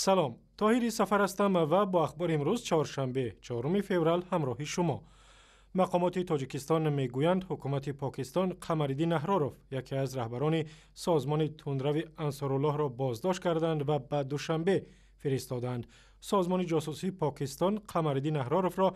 Салом, Тоҳири Сафар ҳастам ва бо ахбори имрӯз, чоршанбе, 4 феврал, ҳамроҳи шумо. Мақомоти Тоҷикистон мегӯянд, ҳукумати Покистон Қамариддин Аҳроров, яке аз раҳбарони созмони тундрави Ансоруллоҳро боздошт карданд ва ба Душанбе фиристоданд. Созмони ҷосусии Покистон Қамариддин Аҳроровро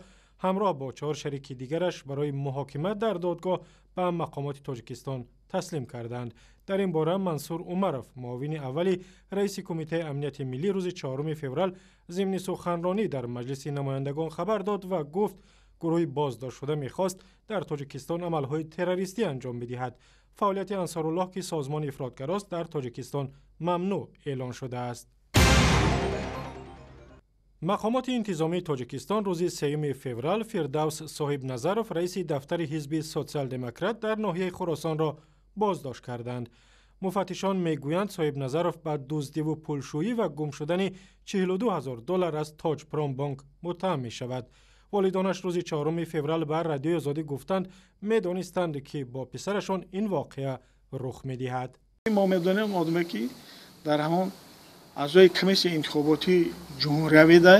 ҳамроҳ бо 4 шарики дигараш барои муҳокима дар додгоҳ ба мақомоти Тоҷикистон таслим карданд. Дар ин бора Мансур Умаров, муовини аввали раиси Кумитаи амнияти миллӣ, рӯзи 4 феврал зимни суханронӣ дар Маҷлиси намояндагон хабар дод ва гуфт, гурӯҳи боздоштшуда мехост дар Тоҷикистон амалҳои террористӣ анҷом бидиҳад. Фаъолияти Ансоруллоҳ, ки созмони ифротгарост, дар Тоҷикистон мамнӯъ эълон шудааст. Мақомоти интизомии Тоҷикистон рӯзи 3 феврал Фирдавс Соҳибназаров, раиси дафтари ҳизби Социал-демократ дар ноҳияи Хуросонро боздошт карданд. Муфаттишон мегӯянд, Соҳибназаров ба дуздиву пулшӯӣ ва гум шудани 42 ҳазор доллар аз Тоҷпромбонк муттаҳам мешавад. Волидонаш рӯзи 4 феврал ба Радиои Озодӣ гуфтанд, медонистанд, ки бо писарашон ин воқеа рух медиҳад. Мо медонем, одаме ки дар ҳамон аъзои комиссияи интихоботии ҷумҳуриявида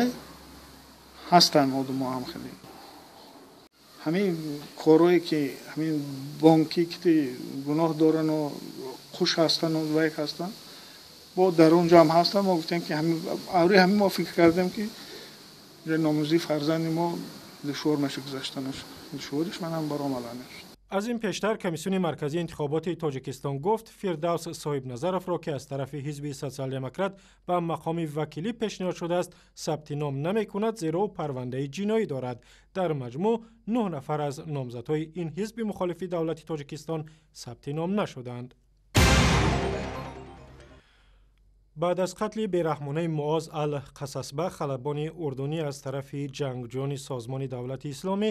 ҳастанд, одамо ҳам хеле ҳамин корое ки ҳамин бонкӣ ки гуноҳ дорану хуш ҳастану вайк ҳастанд, бо дар он ҷо ҳам ҳастанд. Мо гуфтем, ки аври ҳамин мо фикр кардем, ки номузии фарзанди мо душвор меша гузаштанаш, душвориш манам баромаданаш. Аз ин пештар Комиссиони марказии интихоботи Тоҷикистон гуфт, Фирдавс Соҳибназаровро, ки аз тарафи ҳизби Социал-демократ ба мақоми вакилӣ пешниҳод шудааст, сабти ном намекунад, зеро ӯ парвандаи ҷиноӣ дорад. Дар маҷмӯъ 9 нафар аз номзадҳои ин ҳизби мухолифи давлати Тоҷикистон сабти ном нашуданд. Баъд аз қатли бераҳмонаи Муоз ал-Қасасба, халабони урдунӣ, аз тарафи ҷангҷӯёни созмони Давлати Исломӣ,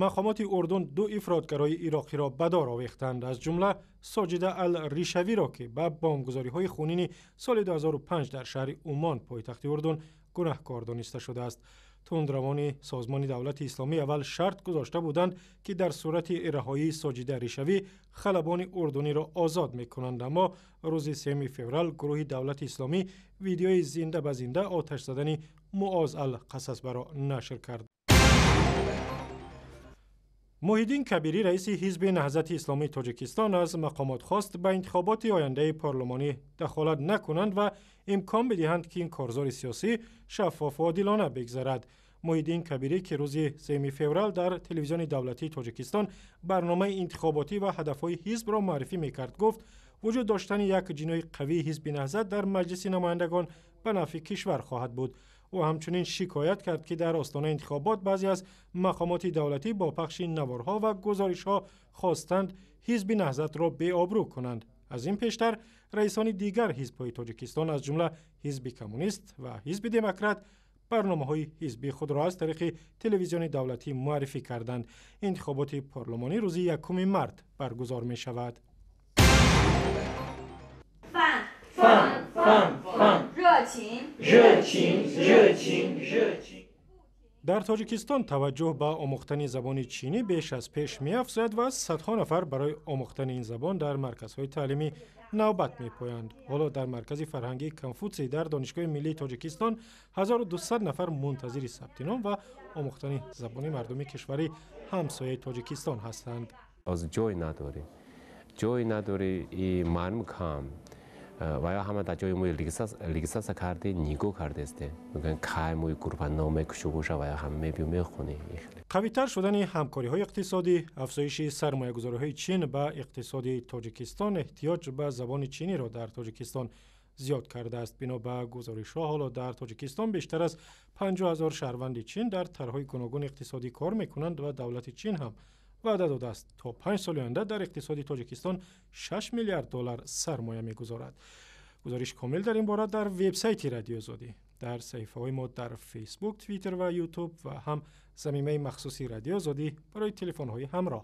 мақомоти Урдун ду ифротгарои ироқиро ба дор овехтанд, аз ҷумла Соҷида ал-Ришавиро, ки ба бомбгузориҳои хунини соли 2005 дар шаҳри Умон, пойтахти Урдун, гунаҳкор дониста шудааст. Тундравони созмони Давлати Исломӣ аввал шарт гузошта буданд, ки дар сурати раҳоии Соҷида Ришавӣ халабони урдуниро озод мекунанд, аммо рӯзи 3 феврал гурӯҳи Давлати Исломӣ видеои зинда ба зинда оташ задани Муоз ал-Қасасбаро нашр кард. Муҳиддин Кабирӣ, раиси ҳизби Наҳзати Исломии Тоҷикистон, аз мақомот хост, ба интихоботи ояндаи парлумонӣ дахолат накунанд ва имкон бидиҳанд, ки ин корзори сиёсӣ шаффофу одилона бигзарад. Муҳиддин Кабирӣ, ки рӯзи 3 феврал дар телевизиони давлатии Тоҷикистон барномаи интихоботӣ ва ҳадафҳои ҳизбро муаррифӣ мекард, гуфт, вуҷуд доштани як ҷинои қавии ҳизби Наҳзат дар Маҷлиси намояндагон ба нафъи кишвар хоҳад буд. Ӯ ҳамчунин шикоят кард, ки дар остонаи интихобот баъзе аз мақомоти давлатӣ бо пахши наворҳо ва гузоришҳо хостанд ҳизби Наҳзатро беобрӯ кунанд. Аз ин пештар раисони дигар ҳизбҳои Тоҷикистон, аз ҷумла ҳизби Коммунист ва ҳизби Демократ, барномаҳои ҳизбии худро аз тариқи телевизиони давлатӣ муаррифӣ карданд. Интихоботи парлумонӣ рӯзи 1 март баргузор мешавад. Дар Тоҷикистон таваҷҷӯҳ ба омӯхтани забони чинӣ беш аз пеш меафзояд ва садҳо нафар барои омӯхтани ин забон дар марказҳои таълимӣ навбат мепоянд. Ҳоло дар маркази фарҳангии Конфутсий дар Донишгоҳи миллии Тоҷикистон 1200 нафар мунтазири сабти ном ва омӯхтани забони мардуми кишвари ҳамсояи Тоҷикистон ҳастанд. Аз ҷой надорӣ, ҷой надорӣ, и маълум кам ва ё ҳама дар ҷои мои регистрация карди, нигоҳ кардесте, мегӯянд, кай мои группа номе кушо боша ва ё ҳама мебиё мехонӣ. Қавитар шудани ҳамкориҳои иқтисодӣ, афзоиши сармоягузориҳои Чин ба иқтисоди Тоҷикистон эҳтиёҷ ба забони чиниро дар Тоҷикистон зиёд кардааст. Бино ба гузоришҳо, ҳоло дар Тоҷикистон бештар аз 50 ҳазор шаҳрванди Чин дар тарҳҳои гуногуни иқтисодӣ кор мекунанд ва давлати Чин ҳам ваъда додааст, то 5 соли оянда дар иқтисоди Тоҷикистон 6 миллиард доллар сармоя мегузорад. Гузориш комил дар ин бора дар вебсайти Радиои Озодӣ, дар саҳифаҳои мо дар Фейсбук, Твиттер ва Ютуб ва ҳам замимаи махсуси Радиои Озодӣ барои телефонҳои ҳамроҳ.